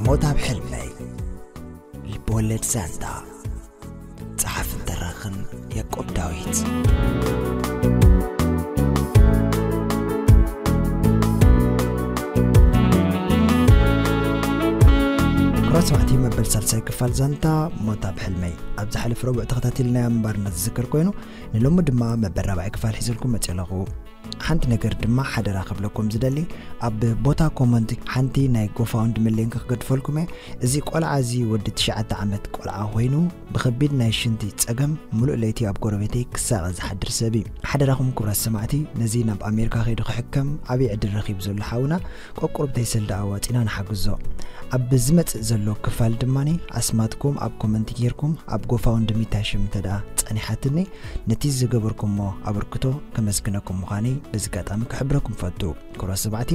ሞት ኣብ ሕልመይ። ልብወለድ ዛንታ። ጸሓፍን ተራኽን ያዕቆብ ዳዊት። ክቡራት ሰማዕቲ፣ መበል ሳልሳይ ክፋል ዛንታ ሞት ኣብ ሕልመይ ኣብ ዝሓለፈ ረቡዕ ተኸታቲልናዮ ምንባርና ዝዝከር ኮይኑ፣ ንሎሚ ድማ መበል ራብዓይ ክፋል ሒዘልኩም መጺእ ኣለኹ። ሓንቲ ነገር ድማ ሓደራ ክብለኩም ዝደሊ፣ ኣብ ቦታ ኮመንት ሓንቲ ናይ ጎፋውንድሚ ሊንክ ክገድፈልኩም እየ። እዚ ቆልዓ እዚ ወዲ ትሽዓተ ዓመት ቆልዓ ኮይኑ ብኸቢድ ናይ ሽንቲ ጸገም ምሉእ ለይቲ ኣብ ጎረቤተይ ክሳቐ ዝሓድር ሰብ እዩ። ሓደራኹም ክቡራት ሰማዕቲ፣ ነዚ ናብ ኣሜሪካ ከይዱ ክሕከም ዓብዪ ዕድል ረኺቡ ዘሎ ሓውና ቆቁርብተይ ሰልዲ ኣዋጺና ንሓግዞ። ኣብ ዝመጽእ ዘሎ ክፋል ድማ ኣስማትኩም ኣብ ኮመንት ጌርኩም ኣብ ጎፋውንድሚ እንታይ ሽም እንተ ደኣ ጸኒሓትኒ፣ ነቲ ዝገበርኩሞ ኣበርክቶ ከመስግነኩም ምዃነይ በዚ ኣጋጣሚ ክሕብረኩም ፈቱ። ክቡራት ሰማዕቲ፣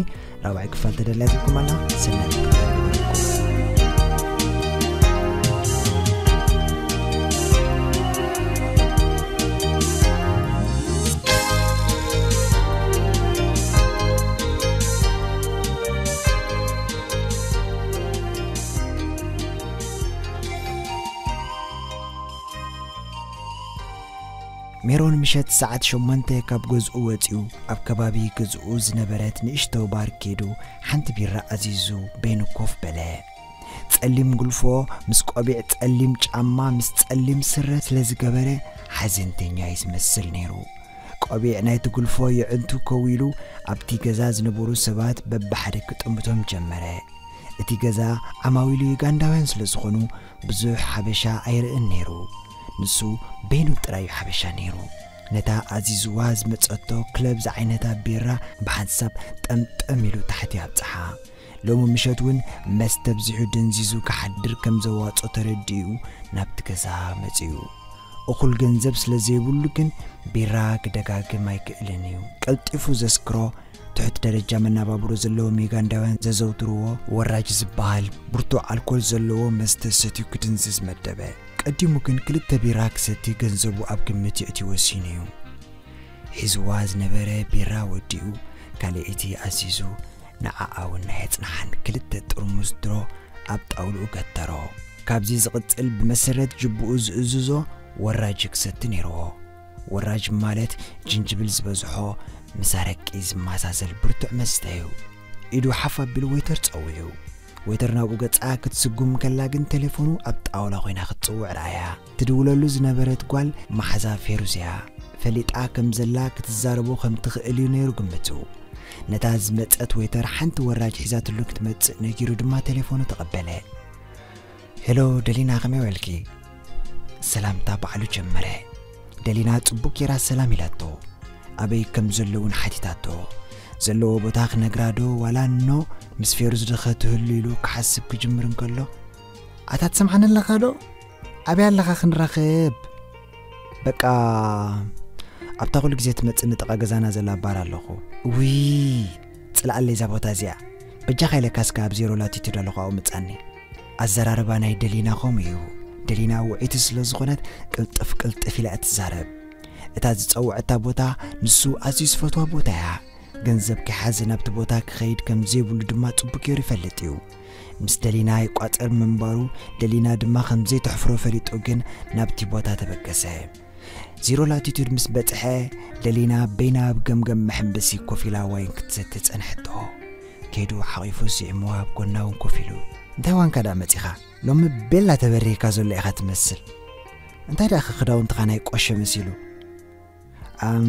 ራብዓይ ክፋል ተዳልያትልኩም ኣላ። ሰናይ ሜሮን ምሸት ሰዓት ሸሞንተ ካብ ገዝኡ ወጺኡ ኣብ ከባቢ ገዝኡ ዝነበረት ንእሽቶ ባር ከይዱ ሓንቲ ቢራ ኣዚዙ በይኑ ኮፍ በለ። ጸሊም ጉልፎ ምስ ቆቢዕ፣ ጸሊም ጫማ ምስ ጸሊም ስረ ስለ ዝገበረ ሓዘንተኛ እዩ ዝመስል ነይሩ። ቆቢዕ ናይቲ ጉልፎ የዕንቱ ከዊሉ ኣብቲ ገዛ ዝነበሩ ሰባት በብሓደ ክጥምቶም ጀመረ። እቲ ገዛ ዓማዊሉ ዩጋንዳውያን ስለ ዝኾኑ ብዙሕ ሓበሻ ኣይርእን ነይሩ። ንሱ በይኑ ጥራይ እዩ ሓበሻ ነይሩ። ነታ ኣዚዝዋ ዝመጸቶ ክለብ ዝዓይነታ ቢራ ብሓንሳብ ጠምጠም ኢሉ ታሕቲ ኣብጽሓ። ሎሚ ምሸት እውን መስተ ኣብዚሑ ደንዚዙ ክሓድር ከም ዘዋጾ ተረዲኡ ናብቲ ገዛ መጺኡ። እኹል ገንዘብ ስለ ዘይብሉ ግን ቢራ ክደጋግም ኣይክእልን እዩ። ቀልጢፉ ዘስክሮ ትሑት ደረጃ መነባብሮ ዘለዎም ዩጋንዳውያን ዘዘውትርዎ ወራጅ ዝበሃል ብርቱዕ ኣልኮል ዘለዎ መስተ ሰትዩ ክድንዝዝ መደበ። ቀዲሙ ግን ክልተ ቢራ ክሰቲ ገንዘቡ ኣብ ግምት የእትዩ ወሲኑ እዩ። ሒዝዋ ዝነበረ ቢራ ወዲኡ ካልኣይቲ ኣዚዙ ንዓኣ እውን ናይ ኣጽናሓን ክልተ ጥርሙዝ ድሮ ኣብ ጣውልኡ ገተሮ። ካብዚ ዝቕጽል ብመሰረት ጅብኡ ዝእዝዞ ወራጅ ክሰቲ ነይርዎ። ወራጅ ማለት ጅንጅብል ዝበዝሖ ምስ ኣረቂ ዝመሳሰል ብርቱዕ መስተ እዩ። ኢዱ ሓፍ ኣቢሉ ዌይተር ጸዊዑ። ዌይተር ናብኡ ገጻ ክትስጉም ከላ ግን ቴሌፎኑ ኣብ ጣውላ ኮይና ክትጽውዕ ረኣያ። ትድውለሉ ዝነበረት ጓል መሓዛ ፌሩዝ እያ። ፈሊጣ ከም ዘላ ክትዛረቦ ከም ትኽእል እዩ ነይሩ ግምቱ። ነታ ዝመጸት ዌይተር ሓንቲ ወራጅ ሒዛትሉ ክትመጽእ ነጊሩ ድማ ቴሌፎኑ ተቐበለ። ሄሎ ደሊና፣ ከመይ ውዕልኪ? ሰላምታ ባዕሉ ጀመረ። ደሊና ጽቡቅ ጌራ ሰላም ኢላቶ። ኣበይ ከም ዘሎ እውን ሓቲታቶ። ዘለዎ ቦታ ክነግራ ዶ ዋላ ኖ ምስ ፌሩዝ ዶ ኸትህሉ ኢሉ ክሓስብ ክጅምር እንከሎ፣ ኣታ ትሰምዓኒ ኣለኻ ዶ? ኣበይ ኣለኻ ክንራኸብ? በቃ ኣብታ ኩሉ ግዜ ትመጽእኒ ጥቓ ገዛና ዘላ ባር ኣለኹ። ውይ ጽልኣለይ እዛ ቦታ እዚኣ። በጃኻ ኢለካ እስከ ኣብ ዜሮ ላቲቱድ ኣለኹ ኣብኡ ምጻኒ። ኣዘራርባ ናይ ደሊና ከምኡ እዩ። ደሊና ውዕይቲ ስለ ዝኾነት ቅልጥፍ ቅልጥፍ ኢላ እትዛረብ። እታ ዝጸውዐታ ቦታ ንሱ ኣዝዩ ዝፈትዋ ቦታ እያ። ገንዘብ ከይሓዘ ናብቲ ቦታ ክኸይድ ከም ዘይብሉ ድማ ጽቡቅ ገይሩ ይፈልጥ እዩ። ምስ ደሊና ይቋጸር ምንባሩ ደሊና ድማ ከም ዘይተሕፍሮ ፈሊጡ ግን ናብቲ ቦታ ተበገሰ። ዜሮ ላቲቱድ ምስ በጽሐ ደሊና በይና ኣብ ገምገም መሐንበሲ ኮፍ ኢላ ዋይን ክትሰቲ ጸንሐቶ። ከይዱ ሓቒፉ ስዒምዋ ኣብ ጎና እውን ኮፍ ኢሉ፣ እንታይ ዋንካ ደኣ መጺኻ? ሎሚ ቤላ ተበሪህካ ዘሎ ኢኻ ትመስል። እንታይ ደኣ ክዳውንትኻ ናይ ቆሸ መሲሉ? ኣም፣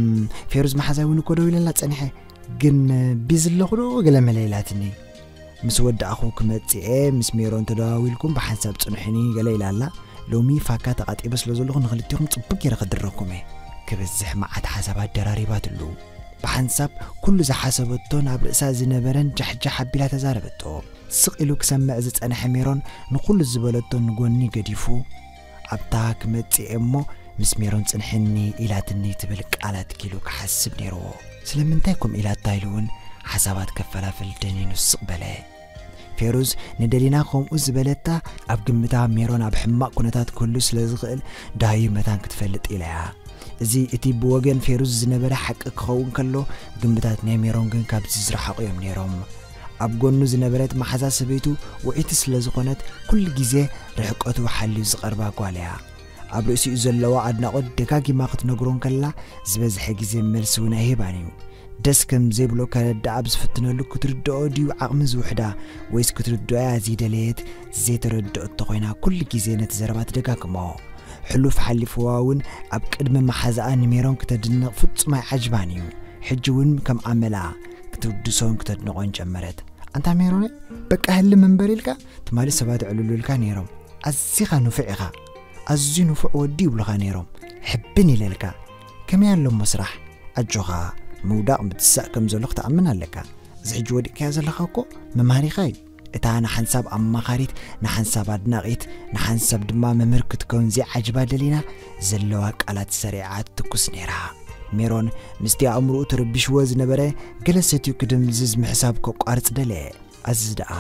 ፌሩዝ መሓዛይ እውን እኮ ደው ኢለላ ጸኒሐ፣ ግን ቢዚ ኣለኹ ዶ ገለ መለ ኢላትኒ። ምስ ወዳእኹ ክመጽእ እየ፣ ምስ ሜሮን ተደዋዊልኩም ብሓንሳብ ጽንሑኒ ገለ ኢላ ኣላ። ሎሚ ፋካ ተቓጢበ ስለ ዘለኹ ንኽልቲኹም ጽቡቅ ገይረ ክድረኩም እየ። ክበዝሕ መዓት ሓሳባት ደራሪባትሉ። ብሓንሳብ ኩሉ ዝሓሰበቶን ኣብ ርእሳ ዝነበረን ጃሕጃሕ ኣቢላ ተዛረበቶ። ስቕ ኢሉ ክሰምዕ ዝጸንሐ ሜሮን ንኹሉ ዝበለቶ ንጎኒ ገዲፉ፣ ኣብታ ክመጽእ እየ እሞ ምስ ሜሮን ጽንሕኒ ኢላትኒ ትብል ቃላት ኪሉ ክሓስብ ነይርዎ። ስለምንታይ ከምኡ ኢላታ ኢሉ እውን ሓሳባት ከፈላፍል ደኒኑ ስቕ በለ። ፌሩዝ ንደሊና ከምኡ ዝበለታ ኣብ ግምታ ሜሮን ኣብ ሕማቕ ኩነታት ክህሉ ስለ ዝኽእል ደሃዩ መታን ክትፈልጥ ኢላ እያ። እዚ እቲ ብወገን ፌሩዝ ዝነበረ ሓቂ ክኸውን ከሎ፣ ግምታት ናይ ሜሮን ግን ካብዚ ዝረሓቑ እዮም ነይሮም። ኣብ ጎኑ ዝነበረት መሓዛ ሰበይቱ ውዒቲ ስለ ዝኾነት ኩሉ ግዜ ርሕቀቱ ሓልዩ ዝቐርባ ጓል እያ። ኣብ ርእሲኡ ዘለዋ ኣድናቖት ደጋጊማ ክትነግሮ እንከላ ዝበዝሐ ግዜ መልሲ እውን ኣይህባን እዩ። ደስ ከም ዘይብሎ ከረድኣ ኣብ ዝፍትነሉ ክትርድኦ ድዩ ዓቕሚ ዝውሕዳ ወይስ ክትርድኦ እያ ዘይደለየት ዘይተረድኦ እንተኾይና ኩሉ ግዜ ነቲ ዘረባ ትደጋግሞ። ሕሉፍ ሓሊፍዋ እውን ኣብ ቅድሚ መሓዛኣ ንሜሮን ክተድንቕ ፍጹም ኣይዓጅባን እዩ። ሕጂ እውን ከም ኣመላ ክትውድሶን ክተድንቖን ጀመረት። ኣንታ ሜሮነይ በቃ ህልም እምበር ኢልካ ትማሊ ሰባት ይዕልሉልካ ነይሮም። ኣዚኻ ንፉዕ ኢኻ፣ ኣዝዩ ንፉዕ ወዲ ይብሉኻ ነይሮም። ሕብን ኢለልካ። ከመይ ኣሎ እሞ ስራሕ? ኣጆኻ፣ ምውዳቕ ምትሳእ ከም ዘሎ ክትኣምን ኣለካ። እዚ ሕጂ ወዲቕካዮ ዘለኻ እኮ መምሃሪኻ እዩ። እታ ንሓንሳብ ኣማኻሪት፣ ንሓንሳብ ኣድናቒት፣ ንሓንሳብ ድማ መምህር ክትከውን ዘይዓጅባ ደሊና ዘለዋ ቃላት ሰሪዓ ትትኩስ ነይራ። ሜሮን ምስቲ ኣእምሮኡ ተረቢሽዎ ዝነበረ ገለ ሰትዩ ክድምዝዝ ምሕሳብ ከቋርጽ ደለየ። ኣዚ ደኣ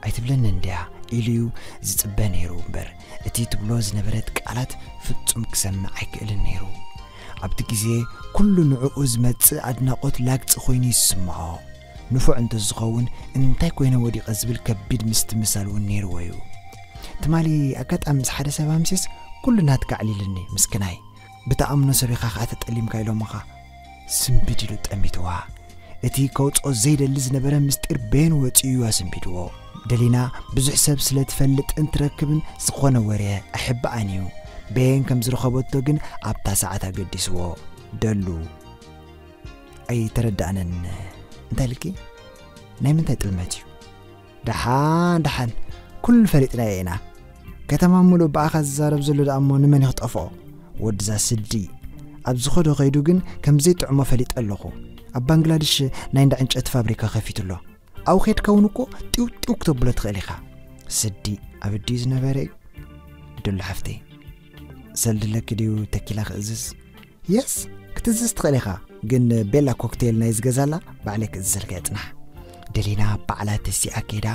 ኣይትብለኒ እንድያ ኢሉ እዩ ዝጽበ ነይሩ እምበር እቲ ትብሎ ዝነበረት ቃላት ፍጹም ክሰምዕ ኣይክእልን ነይሩ። ኣብቲ ግዜ ኩሉ ንዕኡ ዝመጽእ ኣድናቖት ላግጺ ኮይኑ ይስምዖ። ንፉዕ እንተዝኸውን እንታይ ኮይነ ወዲቐ ዝብል ከቢድ ምስትምሳል እውን ነይርዎ እዩ። ትማሊ ኣጋጣሚ ምስ ሓደ ሰብ ኣምሴስ ኩሉ ናትካ ኣዕሊልኒ ምስክናይ። ብትኣምኖ ሰብ ኢኻ ኸኣ ተጠሊምካ ኢሎምኻ። ስንብድ ኢሉ ጠሚትዋ። እቲ ከውጽኦ ዘይደሊ ዝነበረ ምስጢር በየን ወጺኡ እዩ ኣሰንቢድዎ። ደሊና ብዙሕ ሰብ ስለ ትፈልጥን ትረክብን ዝኾነ ወረ ኣይሕብኣን እዩ። በየን ከም ዝረኸበቶ ግን ኣብታ ሰዓት ኣገዲስዎ። ደሉ ኣይተረዳእንን። እንታይ ኢልኪ? ናይ ምንታይ ጥልመት እዩ? ደሓን ደሓን ኩሉ ፈሊጥናዮ ኢና። ከተማ ሙሉእ ብኣኻ ዝዛረብ ዘሎ ደኣ እሞ ንመን እዩ ክጠፍኦ? ወድዛ ስዲ ኣብ ዝኸዶ ከይዱ ግን ከም ዘይጥዕሞ ፈሊጠ ኣለኹ። ኣብ ባንግላድሽ ናይ እንዳ ዕንጨቲ ፋብሪካ ከፊቱ ኣሎ። ኣብኡ ኬድካ እውን እኮ ጢው ጢው ክተብሎ ትኽእል ኢኻ። ስዲ ኣብ ድዩ ዝነበረ እዩ? ድሉ ሓፍተይ ሰልድለኪ ድዩ ተኪላ ክእዝዝ? የስ ክትእዝዝ ትኽእል ኢኻ፣ ግን ቤላ ኮክቴል ናይ ዝገዛላ ባዕለይ ክእዝዘልካ እየ ጽናሕ። ደሊና ባዕላ ተሲኣ ከይዳ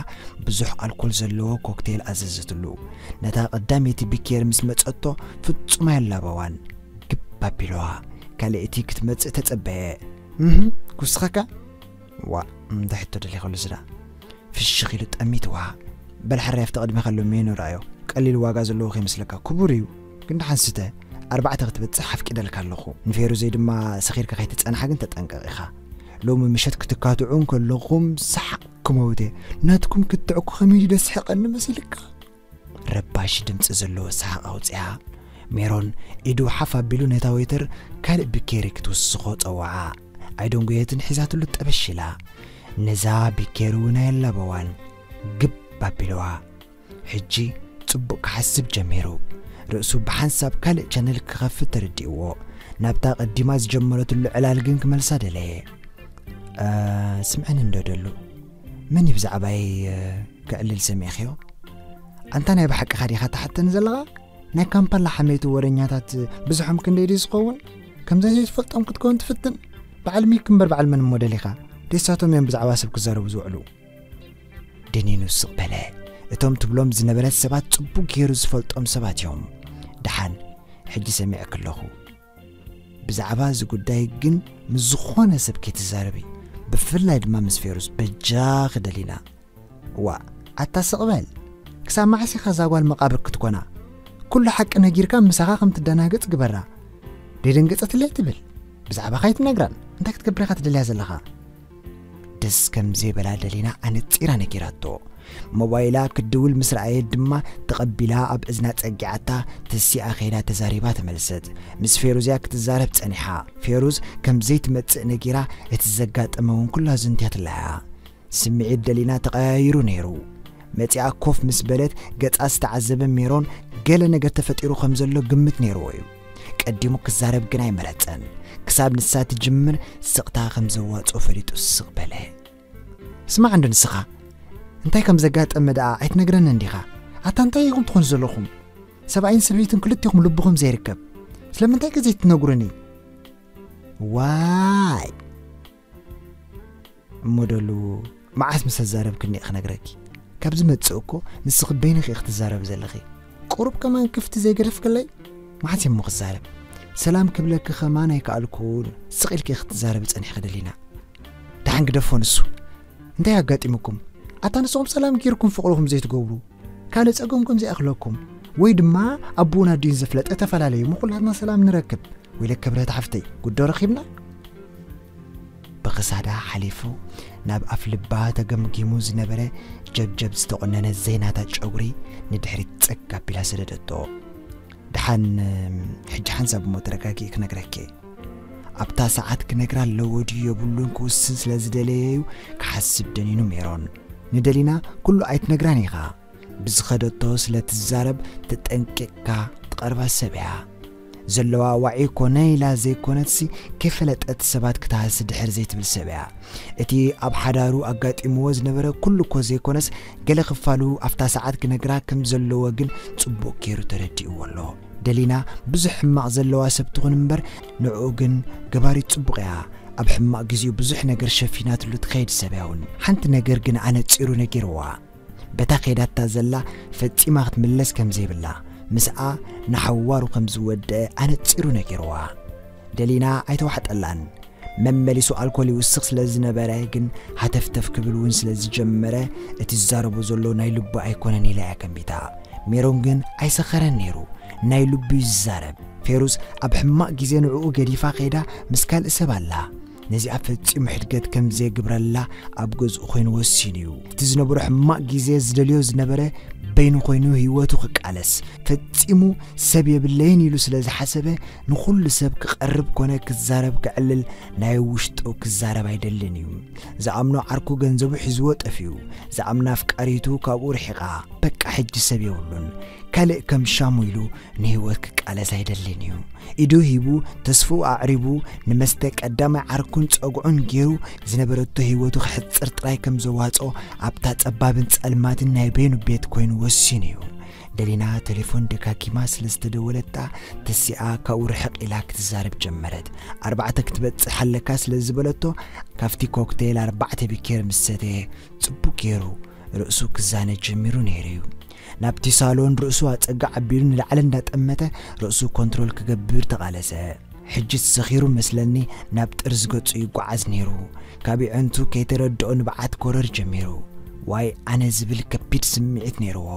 ብዙሕ ኣልኮል ዘለዎ ኮክቴል ኣዘዘትሉ። ነታ ቀዳመይቲ ቢኬር ምስ መጸቶ ፍጹም ኣየላበዋን። ግብ ኣቢልዋ። ካልኣይቲ ክትመጽእ ተጸበየ። እህ ኩስኸካ ዋ እንታይ ሕቶ ደሊኸሉ ዝዳ ፍሽኽ ኢሉ ጠሚትዋ። በል ሓራይ ኣብቲ ቅድሜ ከሎ ሜኑ ረኣዮ። ቀሊል ዋጋ ዘለዎ ከይመስለካ ክቡር እዩ። ግን ደሓን ስተ ኣርባዕተ ክትበጽሕ ኣፍቂደልካ ኣለኹ። ንፌሩዘይ ድማ ሰኺርካ ከይትጸንሓ ግን ተጠንቀቕ ኢኻ። ሎሚ ምሸት ክትካትዑ እንከለኹም ሰሓቕ ክመውት እየ። ናትኩም ክትዕ እኮ ከመይ ድዩ ደስሕቐኒ መሲልካ? ረባሺ ድምጺ ዘለዎ ሰሓቕ ኣውጽኣ። ሜሮን ኢዱ ሓፍ ኣቢሉ ነታ ዌተር ካልእ ቢኬሪ ክትውስኾ ጸውዓ። ኣይደንጎየትን ሒዛትሉ ጠበሽ ኢላ። ነዛ ቢኬሪ እውን ኣየላበዋን። ግብ ኣቢልዋ። ሕጂ ጽቡቕ ክሓስብ ጀሚሩ። ርእሱ ብሓንሳብ ካልእ ቻነል ክኸፍት ተረዲእዎ። ናብታ ቀዲማ ዝጀመረትሉ ዕላል ግን ክመልሳ ደለየ። "እ፣ ስምዕኒ እንዶ ደሉ፣ መን እዩ ብዛዕባይ፣ እ፣ ክዕልል ሰሚዕኽዮ? ኣንታ ናይ ብሓቅኻ ዲኻ ትሓተኒ ዘለኻ? ናይ ካምፓላ ሓመይቲ ወረኛታት ብዝሖም ክንደይ ድዩ ዝኸውን? ከምዛ ዘይትፈልጦም ክትከውን ትፍትን? በዓል ሚክ እምበር በዓል መን እሞ ደሊኻ? ደሳቶም እዮም ብዛዕባ ሰብ ክዛረቡ ዝውዕሉ?" ደኒኑ ስቕ በለ። እቶም ትብሎም ዝነበረት ሰባት ጽቡቕ ገይሩ ዝፈልጦም ሰባት እዮም። ደሓን፣ ሕጂ ሰሚዐኪ ኣለኹ። ብዛዕባ እዚ ጉዳይ ግን ምስ ዝኾነ ሰብ ከይትዛረቢ፣ ብፍላይ ድማ ምስ ፌሩዝ በጃኺ ደሊና። ዋ፣ ኣታ ስቕ በል። ክሳብ መዓስ ኢኻ እዛ ጓል መቓብር ክትኮና? ኩሉ ሓቂ ነጊርካ ምሳኻ ከም ትደናገጽ ግበራ። ደይደንገጸትለይ ትብል። ብዛዕባኻ ኣይትነግራን። እንታይ ክትገብር ኢኻ ትደልያ ዘለኻ? ደስ ከም ዘይበላ ደሊና ኣነጺራ ነጊራቶ። ሞባይላ ክትድውል ምስ ረኣየት ድማ ተቐቢላ ኣብ እዝና ጸጊዓታ ተሲኣ ከይዳ ተዛሪባ ተመልሰት። ምስ ፌሩዝ እያ ክትዛረብ ጸኒሓ። ፌሩዝ ከም ዘይትመጽእ ነጊራ እቲ ዘጋጠመ እውን ኩሉ ኣዘንትያትላ እያ። ስምዒት ደሊና ተቐያይሩ ነይሩ። መጺኣ ኮፍ ምስ በለት ገጻ ዝተዓዘበ ሜሮን ገለ ነገር ተፈጢሩ ከም ዘሎ ግምት ነይርዎ እዩ። ቀዲሙ ክዛረብ ግን ኣይመረጸን። ክሳብ ንሳ ትጅምር ስቕታ ከም ዘዋጽኦ ፈሊጡ ስቕ በለ። ስማዕ እንዶ ንስኻ፣ እንታይ ከም ዘጋጠመ ደኣ ኣይትነግረንን ዲኻ? ኣታ እንታይ ኢኹም ትኾኑ ዘለኹም? ሰብኣይን ሰበይትን ክልቲኹም ልብኹም ዘይርከብ። ስለምንታይ ከ ዘይትነግሩኒ? ዋይ! እሞ ደሉ፣ መዓስ ምስ ኣዛረብክኒ እየ ክነግረኪ። ካብ ዝመጽእ እኮ ንስኺ በይንኺ ኢኺ ክትዛረቢ ዘለኺ። ቁሩብ ከማን ክፍቲ ዘይገደፍክለይ? መዓስ እየ እሞ ክዛረብ? ሰላም ክብለኪ ከማን ኣይከኣልኩን። ስቕ ኢልኪ ኢኺ ክትዛረቢ ጸኒሕኪ ደሊና። ደሓን ግደፎ ንሱ። እንታይ ኣጋጢሙኩም? ኣታ ንስኹም ሰላም ጌርኩም ፍቕርኹም ዘይትገብሩ፣ ካልእ ጸገምኩም ዘይኣኽለኩም፣ ወይ ድማ ኣቦን ኣዲን ዘፍለጠ ተፈላለዩ፣ ምኹላትና ሰላም ንረክብ። ወይለ ክብረት ሓፍተይ፣ ጉዶ ረኺብና? ብኽሳዳ ሓሊፉ ናብ ኣፍ ልባ ተገምጊሙ ዝነበረ ጀብጀብ ዝተቖነነ ዘይናታ ጨጉሪ ንድሕሪት ጸግ ኣቢላ ሰደደቶ። ደሓን፣ ሕጂ ሓንሳብ እሞ ተረጋጊእ ክነግረኪ። ኣብታ ሰዓት ክነግራ ኣለዎ ድዩ የብሉን ክውስን ስለ ዝደለየ እዩ ክሓስብ ደኒኑ ሜሮን። ንደሊና ኩሉ ኣይትነግራን ኢኻ። ብዝኸደቶ ስለ ትዛረብ ተጠንቂቕካ ትቐርባ ሰብ እያ። ዘለዋ ዋዒ ኮነ ኢላ ዘይኮነትሲ ከይፈለጠት ሰባት ክትሃሲ ድሕር ዘይትብል ሰብ እያ። እቲ ኣብ ሓዳሩ ኣጋጢምዎ ዝነበረ ኩሉ እኮ ዘይኮነስ ገለ ክፋሉ ኣብታ ሰዓት ክነግራ ከም ዘለዎ ግን ጽቡቕ ገይሩ ተረዲእዎ ኣሎ። ደሊና ብዙሕ ሕማቕ ዘለዋ ሰብ ትኹን እምበር ንዕኡ ግን ገባሪት ጽቡቕ እያ። ኣብ ሕማቕ ግዜኡ ብዙሕ ነገር ሸፊናትሉ ትኸይድ ሰብ እያ እውን። ሓንቲ ነገር ግን ኣነጺሩ ነጊርዋ። በታ ከይዳታ ዘላ ፈጺማ ክትምለስ ከም ዘይብላ፣ ምስኣ ንሓዋሩ ከም ዝወደአ ኣነጺሩ ነጊርዋ። ደሊና ኣይተዋሕጠላን። መመሊሱ ኣልኮል ይውስኽ ስለ ዝነበረ ግን ሃተፍተፍ ክብል እውን ስለ ዝጀመረ እቲ ዝዛረቦ ዘሎ ናይ ልቡ ኣይኮነን ኢላ እያ ከንቢታ። ሜሮን ግን ኣይሰኸረን ነይሩ። ናይ ልቡ እዩ ዝዛረብ። ፌሩዝ ኣብ ሕማቕ ግዜ ንዕኡ ገዲፋ ከይዳ ምስ ካልእ ሰብ ኣላ። ነዚኣ ፈጺሙ ሕድገት ከም ዘይግብረላ ኣብ ገዝኡ ኮይኑ ወሲኑ እዩ። እቲ ዝነበሮ ሕማቕ ግዜ ዝደልዮ ዝነበረ በይኑ ኮይኑ ህይወቱ ክቃለስ ፈጺሙ ሰብ የብለይን ኢሉ ስለ ዝሓሰበ ንኹሉ ሰብ ክቐርብ ኮነ ክዛረብ ክዕልል ናይ ውሽጡ ክዛረብ ኣይደልን እዩ። ዝኣምኖ ዓርኩ ገንዘቡ ሒዝዎ ጠፊኡ። ዝኣምና ኣፍቃሪቱ ካብኡ ርሒቓ። በቃ ሕጂ ሰብ የብሉን። ካልእ ከም ሻሙ ኢሉ ንህይወት ክቃለስ ኣይደልን እዩ። ኢዱ ሂቡ ተስፍኡ ኣዕሪቡ ንመስተ ቀዳማይ ዓርኩን ጸጉዑን ገይሩ ዝነበረቶ ህይወቱ ክሕጽር ጥራይ ከም ዘዋጾ ኣብታ ጸባብን ጸልማትን ናይ በይኑ ቤት ኮይኑ ወሲኑ እዩ። ደሊና ቴሌፎን ደጋጊማ ስለ ዝተደወለታ ተሲኣ ካብኡ ርሕቕ ኢላ ክትዛረብ ጀመረት። ኣርባዕተ ክትበጽሕ ኣለካ ስለ ዝበለቶ ካብቲ ኮክቴል ኣርባዕተ ቢኬር ምስ ሰተየ ጽቡቕ ገይሩ ርእሱ ክዛነ ጀሚሩ ነይሩ እዩ። ናብቲ ሳሎን ርእሱ ኣጸጋ ኣቢሉ ንላዕሊ እንዳጠመተ ርእሱ ኮንትሮል ክገብር ተቓለሰ። ሕጂ ሰኺሩ መስለኒ ናብ ጥርዚ ገጹ ይጓዓዝ ነይሩ። ካብ የዕንቱ ከይተረድኦ ንብዓት ኮረር ጀሚሩ። ዋይ ኣነ ዝብል ከቢድ ስምዒት ነይርዎ።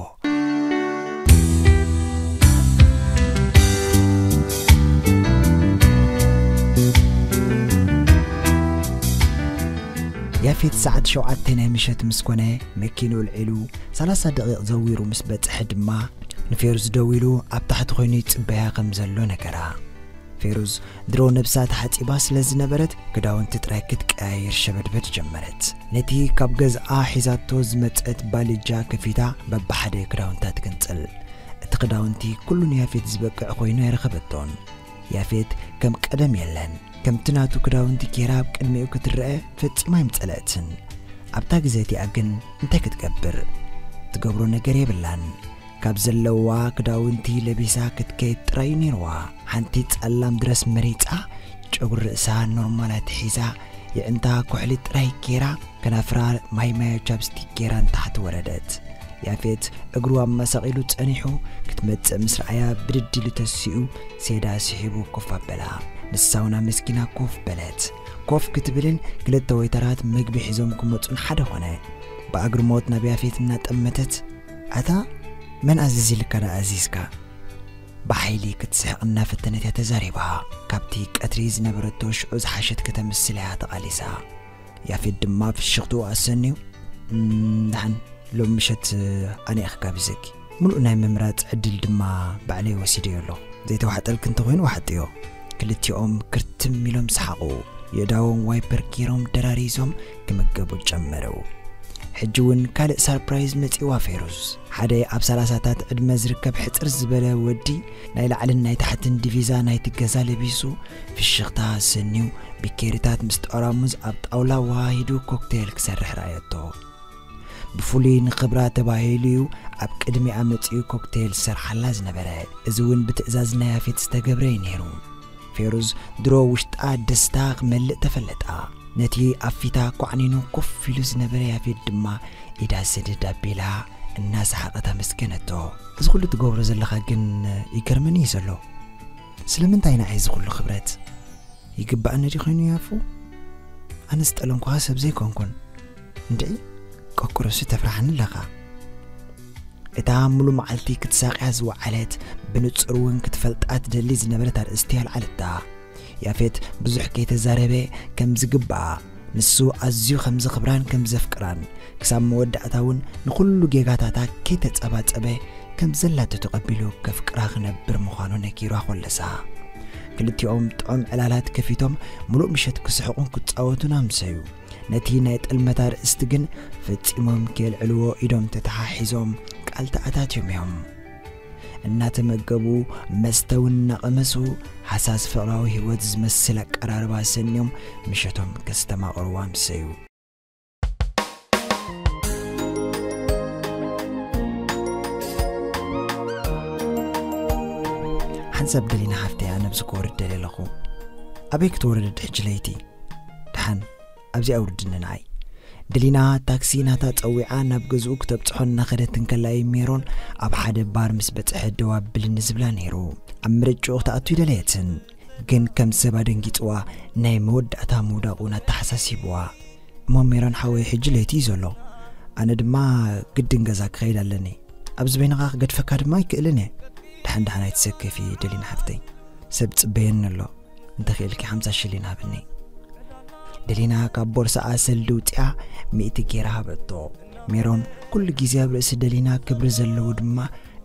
ያፌት ሰዓት ሸውዓተ ናይ ምሸት ምስ ኮነ መኪንኡ ኣልዒሉ ሰላሳ ደቂቕ ዘዊሩ ምስ በጽሐ ድማ ንፌሩዝ ደዊሉ ኣብ ታሕቲ ኮይኑ ይጽበያ ከም ዘሎ ነገራ። ፌሩዝ ድሮ ነብሳ ተሓጺባ ስለ ዝነበረት ክዳውንቲ ጥራይ ክትቀያይር ሸበድበድ ጀመረት። ነቲ ካብ ገዝኣ ሒዛቶ ዝመጸት ባልጃ ከፊታ በብሓደ ክዳውንታ ትግንጽል። እቲ ክዳውንቲ ኩሉ ንያፌት ዝበቅዕ ኮይኑ ኣይረኸበቶን። ያፌት ከም ቀደም የለን። ከምቲ ናቱ ክዳውንቲ ጌራ ኣብ ቅድሚኡ ክትረአ ፈጺማ ኣይምጸለእትን። ኣብታ ግዜ እቲኣ ግን እንታይ ክትገብር? ትገብሮ ነገር የብላን። ካብ ዘለዋ ክዳውንቲ ለቢሳ ክትከይድ ጥራይ እዩ ነይርዋ። ሓንቲ ጸላም ድረስ መሪጻ፣ ጨጉሪ ርእሳ ኖርማል ኣትሒዛ፣ የዕንታ ኩሕሊ ጥራይ ጌራ፣ ከናፍራ ማይ ማዮ ቻፕስቲክ ጌራ ንታሕቲ ወረደት። ያፌት እግሩ ኣመሳቒሉ ጸኒሑ ክትመጽእ ምስ ረኣያ ብድድ ኢሉ ተሲኡ ሴዳ ስሒቡ ኮፍ ኣበላ። ንሳ እውን ኣመስጊና ኮፍ በለት። ኮፍ ክትብልን ክልተ ወይተራት ምግቢ ሒዞም ክመጹን ሓደ ኾነ። ብኣግርሞት ናብ ያፌት እናጠመተት፣ ኣታ መን ኣዚዝልካ ደኣ ኣዚዝካ? ብሓይሊ ክትስሕቕ እናፈተነት እያ ተዛሪባ። ካብቲ ቀትሪ ዝነበረቶ ሽዑ ዝሓሸት ከተምስል እያ ተቓሊሳ። ያፌት ድማ ፍሽኽትኡ ኣሰንዩ፣ "እም፣ ደሓን ሎም ምሸት ኣነ እየ ክጋብዘኪ። ምሉእ ናይ ምምራጽ ዕድል ድማ ባዕለይ ወሲደዮ ኣለኹ። ዘይተዋሕጠልኪ እንተኾይኑ ዋሕጥዮ።" ክልቲኦም ክርትም ኢሎም ሰሓቑ። የእዳዎም ዋይፐር ገይሮም ደራሪዞም ክምገቡ ጀመሩ። ሕጂ እውን ካልእ ሳርፕራይዝ መጺዋ ፌሩዝ። ሓደ ኣብ ሰላሳታት ዕድመ ዝርከብ ሕጽር ዝበለ ወዲ ናይ ላዕልን ናይ ታሕትን ዲቪዛ ናይቲ ገዛ ለቢሱ ፍሽኽታ ኣሰንዩ ቢኬሪታት ምስ ጠራሙዝ ኣብ ጣውላ ወሃሂዱ ኮክቴል ክሰርሕ ረኣየቶ። ብፍሉይ ንኽብራ ተባሂሉ እዩ ኣብ ቅድሚኣ መጺኡ ኮክቴል ዝሰርሓላ ዝነበረ። እዚ እውን ብትእዛዝ ናይ ያፌት ዝተገብረ እዩ ነይሩ። ፌሩዝ ድሮ ውሽጣ ደስታ ክመልእ ተፈለጣ። ነቲ ኣብ ፊታ ኳዕኒኑ ኮፍ ኢሉ ዝነበረ ያፌት ድማ ኢዳ ስድድ ኣቢላ እናሰሓቐት ኣመስገነቶ። "እዚ ኩሉ ትገብሮ ዘለኻ ግን ይገርመኒ እዩ ዘሎ። ስለምንታይ ንዓይ እዚ ኩሉ ክብረት? ይግባኣኒ ድዩ ኮይኑ ያፉ? ኣነ ዝጠለምኩኻ ሰብ ዘይኮንኩን። እንድዒ ቆቁርሱ ተፍርሓኒ ኣለኻ። እታ ሙሉ መዓልቲ ክትሳቕያ ዝወዓለት፣ ብንጹር እውን ክትፈልጣ ትደሊ ዝነበረት ኣርእስቲ ኣልዓለታ። ያፌት ብዙሕ ከይተዛረበ፣ ከም ዝግባኣ ንሱ ኣዝዩ ከም ዘኽብራን ከም ዘፍቅራን፣ ክሳብ መወዳእታ እውን ንኹሉ ጌጋታታ ከይተጸባጸበ ከም ዘላቶ ተቐቢሉ ከፍቅራ ክነብር ምዃኑ ነጊሩ ኣኾለሳ። ክልቲኦም ጥዑም ዕላላት ከፊቶም ምሉእ ምሸት ክስሕቑን ክጻወቱን ኣምሰዩ። ነቲ ናይ ጥልመት ኣርእስቲ ግን ፈጺሞም ከየልዕልዎ ኢዶም ተተሓሒዞም ቃል ተኣታትዮም እዮም። እናተመገቡ፣ መስተ እውን እናቐመሱ፣ ሃሳስ ፍቕራዊ ህይወት ዝመስል ኣቀራርባ ሰንዮም ምሸቶም ከስተማቕርዋ ኣምሰዩ። ሓንሳብ ደሊና ሓፍተይ፣ ኣነ ኣብዚ ክወርድ ደልየ ኣለኹ። ኣበይ ክትወርድ ሕጂ ለይቲ? ደሓን ኣብዚ ኣውርድኒ ንዓይ። ደሊና ታክሲ ናታ ጸዊዓ ናብ ገዝኡ ክተብጽሖ እናኸደት እንከላ እዩ ሜሮን ኣብ ሓደ ባር ምስ በጽሐ ደው ኣብልኒ ዝብላ ነይሩ። ኣብ ምርጭኡ ክትኣቱ ይደለየትን፣ ግን ከም ሰብ ኣደንጊጽዋ ናይ መወዳእታ ምውዳቑ እውን ኣተሓሳሲብዋ። እሞ ሜሮን ሓወይ፣ ሕጂ ለይቲ እዩ ዘሎ፣ ኣነ ድማ ግድን ገዛ ክኸይድ ኣለኒ። ኣብዚ በይንኻ ክገድፈካ ድማ ኣይክእልን እየ። ደሓን ደሓን ኣይትሰከፊ ደሊና ሓፍተይ፣ ሰብ ጽበየኒ ኣሎ። እንተኽኢልኪ ሓምሳ ሽሊን ሃብኒ። ደሊና ካብ ቦርሳኣ ሰልዲ ውጽኣ ሚእቲ ጌራ ሃበቶ። ሜሮን ኩሉ ግዜ ኣብ ርእሲ ደሊና ክብሪ ዘለዎ ድማ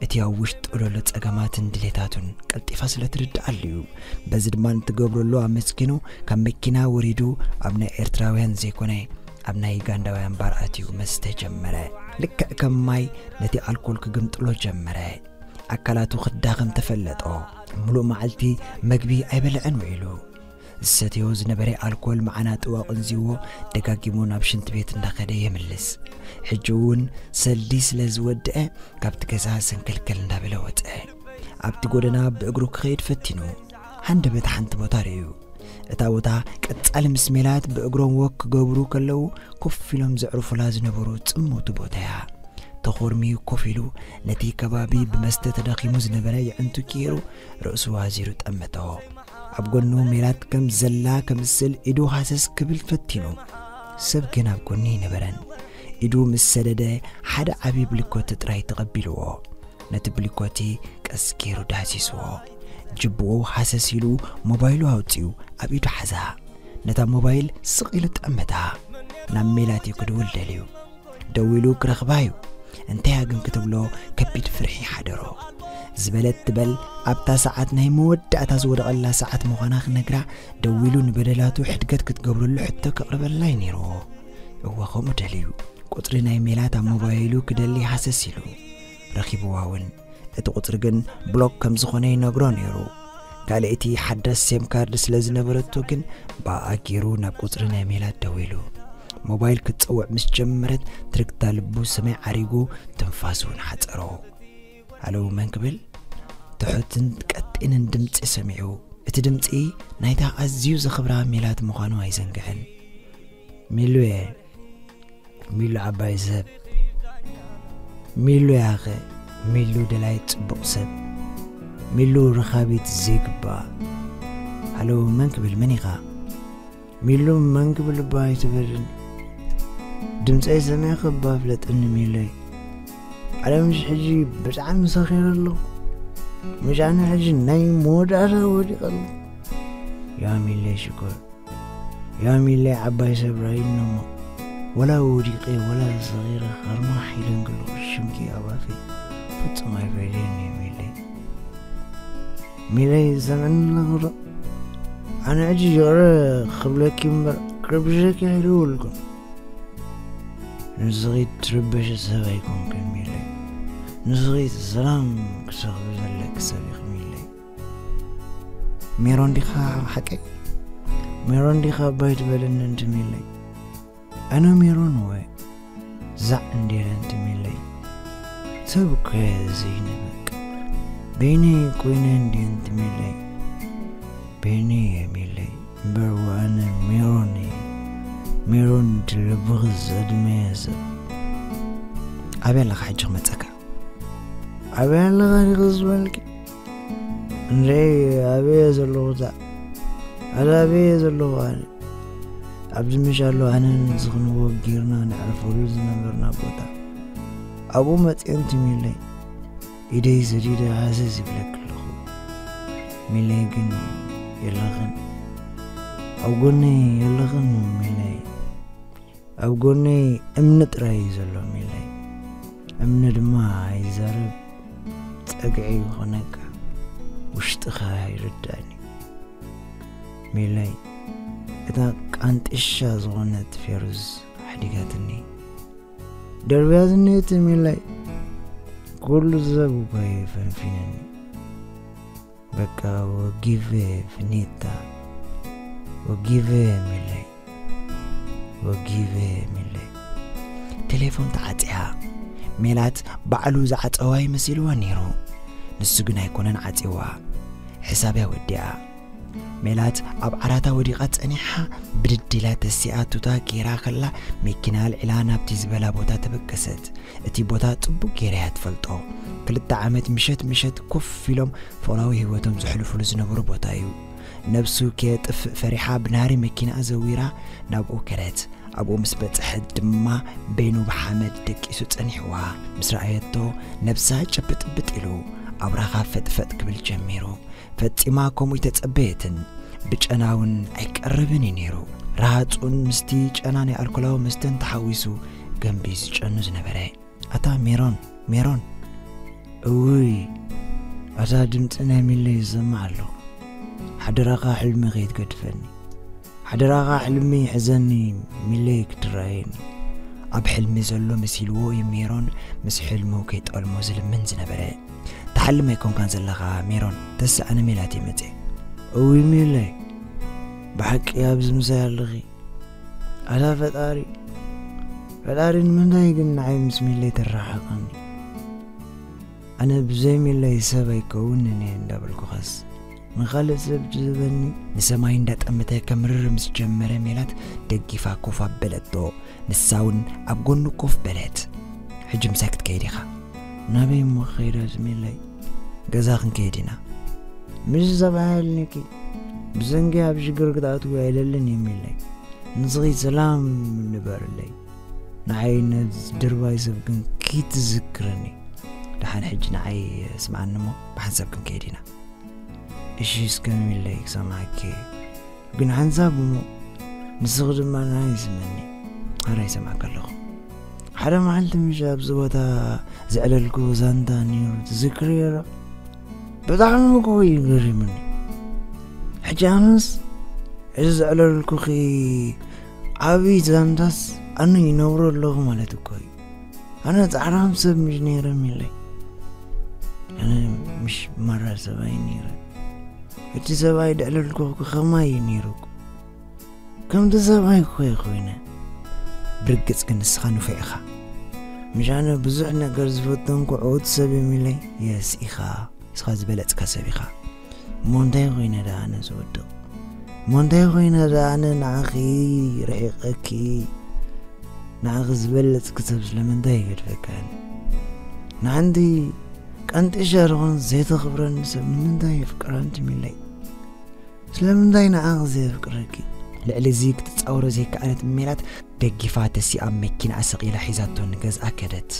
እቲ ኣብ ውሽጡ ዘሎ ጸገማትን ድሌታቱን ቀልጢፋ ስለ ትርድኣሉ እዩ። በዚ ድማ ንትገብረሉ ኣመስጊኑ ካብ መኪና ወሪዱ ኣብ ናይ ኤርትራውያን ዘይኮነ ኣብ ናይ ዩጋንዳውያን ባር ኣትዩ መስተ ጀመረ። ልክዕ ከም ማይ ነቲ ኣልኮል ክግምጥሎ ጀመረ። ኣካላቱ ክዳኸም ተፈለጦ። ምሉእ መዓልቲ መግቢ ኣይበልዐን ውዒሉ። ዝሰትዮ ዝነበረ ኣልኮል መዓናጥኡ ኣቐንዚዎ ደጋጊሙ ናብ ሽንት ቤት እንዳኸደ የምልስ። ሕጂ እውን ሰልዲ ስለ ዝወድአ ካብቲ ገዛ ሰንከልከል እንዳበለ ወጸ። ኣብቲ ጎደና ብእግሩ ክኸይድ ፈቲኑ። ሃንደበት ሓንቲ ቦታ ርእዩ። እታ ቦታ ቀጻሊ ምስ ሜላት ብእግሮም ወክ ክገብሩ ከለዉ ኮፍ ኢሎም ዘዕርፉላ ዝነበሩ ጽምውቲ ቦታ እያ። ተኾርምዩ ኮፍ ኢሉ ነቲ ከባቢ ብመስተ ተዳኺሙ ዝነበረ የዕንቱ ኪሩ ርእሱ ኣዚሩ ጠመቶ። ኣብ ጎኑ ሜላት ከም ዘላ ከምስል ኢዱ ሃሰስ ክብል ፈቲኑ። ሰብ ግን ኣብ ጎኒ ኣይነበረን። ኢዱ ምስ ሰደደ ሓደ ዓቢ ብሊኮቲ ጥራይ ተቐቢልዎ። ነቲ ብሊኮቲ ቀስ ገይሩ ዳህሲስዎ። ጅብኡ ሃሰስ ኢሉ ሞባይሉ ኣውጺኡ ኣብ ኢዱ ሓዛ። ነታ ሞባይል ስቕ ኢሉ ጠመታ። ናብ ሜላት እዩ ክድውል ደልዩ። ደዊሉ ክረኽባ እዩ። እንታይ እያ ግን ክትብሎ ከቢድ ፍርሒ ሓደሮ። ዝበለት ትበል ኣብታ ሰዓት ናይ መወዳእታ ዝወደቐላ ሰዓት ምዃና ክነግራ ደዊሉ ንበደላቱ ሕድገት ክትገብረሉ ሕቶ ከቕርበላ እዩ ነይርዎ። እወ ከምኡ ደልዩ። ቁጽሪ ናይ ሜላት ኣብ ሞባይሉ ክደሊ ሃሰስ ኢሉ። ረኺብዋ እውን። እቲ ቁጽሪ ግን ብሎክ ከም ዝኾነ ይነግሮ ነይሩ። ካልኣይቲ ሓዳስ ሴም ካርድ ስለ ዝነበረቶ ግን ብኣ ገይሩ ናብ ቁጽሪ ናይ ሜላት ደዊሉ። ሞባይል ክትጸውዕ ምስ ጀመረት ትርግታ ልቡ ሰማይ ዓሪጉ ትንፋሱ እውን ሓጸሮ። ሃሎ መን ክብል? ትሑትን ቀጢንን ድምጺ ሰሚዑ። እቲ ድምጺ ናይታ ኣዝዩ ዘኽብራ ሜላት ምዃኑ ኣይዘንግዕን። ሚሉየ፣ ሚሉ ዓባይ ሰብ፣ ሚሉ ያኸ፣ ሚሉ ደላይ ጽቡቕ ሰብ፣ ሚሉ ረኻቢት ዘይግባእ። ሃሎ መን ክብል? መን ኢኻ? ሚሉ መን ክብል እባ ኣይትበልን። ድምፀይ ሰሚዕኺ እባ ፍለጥኒ ሚለይ። ኣነ ምሽ ሕጂ ብጣዕሚ ሰኺረ ኣለኹ። ምሽ ኣነ ሕጂ ናይ መወዳእታ ወዲቐ ኣለኹ። ያ ሚለይ ሽኮር፣ ያ ሚለይ ዓባይ ሰብ ራይኖሞ። ወላ ወዲቐ ወላ ሰኺረ ኸርማሕ ኢለ እንክለኹ ሽምኪ ኣብ ኣፈይ ፍጹም ኣይፈድየን እዩ ሚለይ። ሚለይ ዝሰምዕኒ ኣለኹ ዶ? ኣነ ሕጂ ይቕረ ክብለኪ እምበር ክርብሸኪ ኣይደወልኩን። ንስኺ ትርበሺ ሰብ ኣይኮንክን ሚለይ። ንስኺ ሰላም ክሰኽቢ ዘለኪ ሰብ ኢኺ ሚለይ። ሜሮን ዲኻ ሓቀይ? ሜሮን ዲኻ ኣባይ ትበለኒ እንት ሚለይ? ኣነ ሜሮን እወ ዛዕ እንዴለ እንት ሚለይ። ሰብ እኮ እየ ዘይነ በቃ። በይነይ ኮይነ እንዴ እንት ሚለይ። በይነይ እየ ሚለይ። እምበር ወኣነ ሜሮን እየ። ሜሮን ድልብኺ ዘድመየ ሰብ። ኣበይ ኣለኻ ሕጂ ክመጸካ? ኣበይ ኣለኻ ዲኺ ዝበልኪ? እንድዒ ኣበይ እየ ዘለኹ እታ? ኣነ ኣበይ እየ ዘለኹ ኣነ? ኣብዚ ምሽ ኣሎ ኣነን ዝኽንዎ ጌርና ንዕርፈሉ ዝነበርና ቦታ። ኣብኡ መጺኤን ትሚለይ ኢደይ ሰዲደ ሃሰስ ይብለኪ ኣለኹ። ሚለይ ግን የለኽን። ኣብ ጎነይ የለኽን ሚለይ። ኣብ ጎነይ እምኒ ጥራይ እዩ ዘሎ ሚለይ። እምኒ ድማ ኣይዛረብ፣ ጸግዒ ይኾነካ፣ ውሽጥኻ ይርዳእኒ። ሚለይ፣ እታ ቃንጥሻ ዝኾነት ፌሩዝ ሓዲጋትኒ። ደርብያ ዝኔቲ ሚለይ፣ ኩሉ ሰብ እኮ እዩ ፈንፊነኒ። በቃ ወጊበ ፍኒታ፣ ወጊበ ሚለይ፣ ወጊበ ሚለይ። ቴሌፎን ተዓጽያ። ሜላት ባዕሉ ዝዓጸዋ ይመሲልዋ ነይሩ። ንሱ ግን ኣይኮነን ዓጺዋ። ሕሳብያ ወዲኣ። ሜላት ኣብ ዓራታ ወዲቓ ጸኒሓ ብድድ ኢላ ተሲኣ ቱታ ጌራ ከላ መኪና ኣልዒላ ናብቲ ዝበላ ቦታ ተበገሰት። እቲ ቦታ ጽቡቕ ጌራ እያ ትፈልጦ። ክልተ ዓመት ምሸት ምሸት ኮፍ ኢሎም ፍቕራዊ ህይወቶም ዘሕልፉሉ ዝነበሩ ቦታ እዩ። ነብሱ ከየጥፍእ ፈሪሓ ብናሪ መኪና ዘዊራ ናብኡ ከደት። ኣብኡ ምስ በጽሐት ድማ በይኑ ብሓመድ ደቂሱ ጸኒሕዋ። ምስ ረኣየቶ ነብሳ ጭብጥብጥ ኢሉ ኣብራኻ ፈጥፈጥ ክብል ጀሚሩ። ፈጺማ ከምኡ ኣይተጸበየትን። ብጨና እውን ኣይቀርብን እዩ ነይሩ። ረሃጹን ምስቲ ጨና ናይ ኣልኮላዊ መስተን ተሓዊሱ ገንቢ ዝጨኑ ዝነበረ። ኣታ ሜሮን፣ ሜሮን፣ እውይ፣ ኣታ ድምፂ ናይ ሚለይ ይሰማዕ ኣሎ። ሓደራኻ ሕልሚ ከይትገድፈኒ። ሓደራኻ ሕልሚ ሕዘኒ፣ ሚለይ ክትረኣየኒ። ኣብ ሕልሚ ዘሎ መሲልዎ እዩ ሜሮን ምስ ሕልሙ ከይጠልሞ ዝልምን ዝነበረ። ትሓልም ኣይኮንካን ዘለኻ ሜሮን፣ ተስእ ኣነ ሜላት እየ መፅየ። እውይ ሚለይ፣ ብሓቂ ኣብዚ ምሳይ ኣለኺ። ኣታ ፈጣሪ፣ ፈጣሪ ንምንታይ ግን ንዓይ ምስ ሚለይ ተረሓሓቐኒ? ኣነ ብዘይ ሚለይ ሰብ ኣይከውንን እየ እንዳበልኩኸስ፣ ንኻልእ ሰብ ዝህበኒ? ንሰማይ እንዳጠመተ ከምርር ምስ ጀመረ ሜላት ደጊፋ ኮፍ ኣበለቶ። ንሳ እውን ኣብ ጎኑ ኮፍ በለት። ሕጂ ምሳይ ክትከይድ ኢኻ። ናበይ እሞ ክኸይድ ኣዝሚለይ? ገዛ ክንከይድ ኢና። ምስ ሰብኣይ ኣልኒኪ ብዘንጊ ኣብ ሽግር ክትኣትዊ ኣይደልን እየ ሚለይ። ንስኺ ሰላም ንበርለይ። ንዓይ ነዚ ድርባይ ሰብ ግን ኪትዝክርኒ። ደሓን ሕጂ ንዓይ ስምዓኒ እሞ ብሓንሳብ ክንከይድ ኢና። እሺ እስከ ሚለይ ክሰምዓኪ። ግን ሓንሳብ እሞ ንስኺ ድማ ንዓይ ስምዕኒ። ኣረ ይሰምዓካ ኣለኹ። ሓደ መዓልቲ ምሽ ኣብዚ ቦታ ዘዕለልኩ ዛንታ ነይሩ ትዝክርዮ ዶ? ብጣዕሚ እኮ እዩ ገሪሙኒ። ሕጂ ኣነስ እዚ ዘዕለልኩኺ ዓብዪ ዛንታስ ኣነ ይነብሮ ኣለኹ ማለት እኮ እዩ። ኣነ ጻዕራም ሰብ ምሽ ነይረ ሚለይ። ኣነ ምሽ ማራ ሰብኣይ ነይረ። እቲ ሰብኣይ ዘዕለልኩኺ ከማይ እዩ ነይሩ እኮ። ከምቲ ሰብኣይ እኮ እየ ኮይነ። ብርግጽ ግን ንስኻ ንፉዕ ኢኻ። ምሽ ኣነ ብዙሕ ነገር ዝፈተንኩ ዕዉት ሰብ እየ ሚለይ። የስ ኢኻ። ንስኻ ዝበለጽካ ሰብ ኢኻ። እሞ እንታይ ኮይነ ደኣ ኣነ ዝወድቕ? እሞ እንታይ ኮይነ ደኣ ኣነ ንዓኺ ርሒቐኪ? ንዓኺ ዝበለጽኪ ሰብ ስለምንታይ ይገድፈካኒ? ንሓንቲ ቀንጢሻ ዝኾን ዘይተኽብረኒ ሰብ ንምንታይ የፍቅራ ኣንቲ ሚለይ? ስለምንታይ ንዓኺ ዘየፍቅረኪ? ልዕሊ እዚ ክትጻወሮ ዘይከኣለት ሜላት ደጊፋ ተሲኣ መኪናኣ ሰቒላ ሒዛቶ ንገዝኣ ከደት።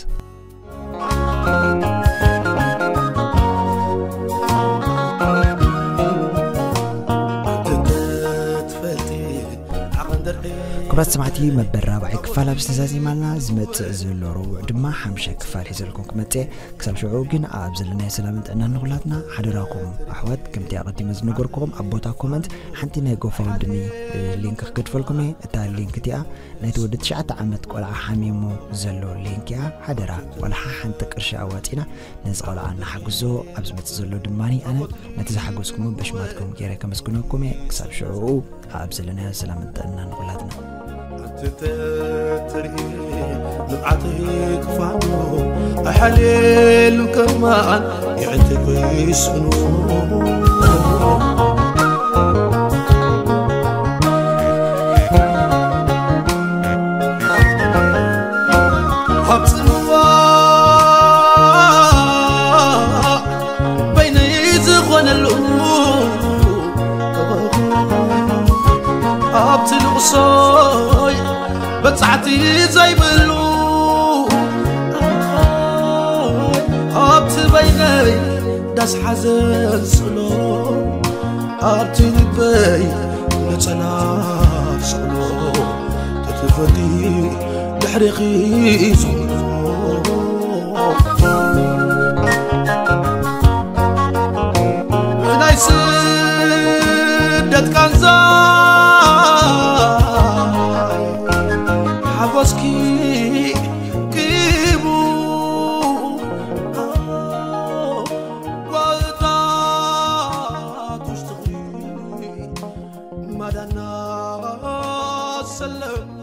ክቡራት ሰማዕቲ፣ መበል ራብዓይ ክፋል ኣብ ዝተዛዚማልና ዝመጽእ ዘሎ ረቡዕ ድማ ሓምሻይ ክፋል ሒዘልኩም ክመጽእ። ክሳብ ሽዑ ግን ኣብ ዘለናዮ ሰላምን ጥዕናን ንኹላትና ሓደራኹም ኣሕዋት፣ ከምቲ ኣቐዲመ ዝነገርኩኹም ኣብ ቦታ ኮመንት ሓንቲ ናይ ጎፋውንድሚ ሊንክ ክገድፈልኩም እየ። እታ ሊንክ እቲኣ ናይቲ ወዲ ትሽዓተ ዓመት ቆልዓ ሓሚሙ ዘሎ ሊንክ እያ። ሓደራ ዋላ ሓንቲ ቅርሺ ኣዋፂና ነዚ ቆልዓ እናሓግዞ ኣብ ዝመፅእ ዘሎ ድማ ኣነ ነቲ ዝሓገዝኩሞ በሽማትኩም ገይረ ከመስግነኩም እየ። ክሳብ ሽዑ ኣብ ዘለናዮ ሰላምን ጥዕናን ንኹላትና። ኣትተትርኢ ንብዓተይ ክፋሉ ኣሓልየሉ ከማን የዕንተይ ኮይስኑ። ኣብ ጽምዋ በይነይ ዝኾነሉ ኣብቲ ልቕሶ ይብሉ ኣብቲ በይነይ ዳስ ሓዘን ስእሎ ኣብቲ ልበይ ነጸላ ስእሎ ተትፈትዩ ድሕሪኺ ዝብሎ ናይ ስደት ቃንዛ ሓጎስኪ ቂቡ ዋእታት ውሽጥኺ ማዳና ሰለም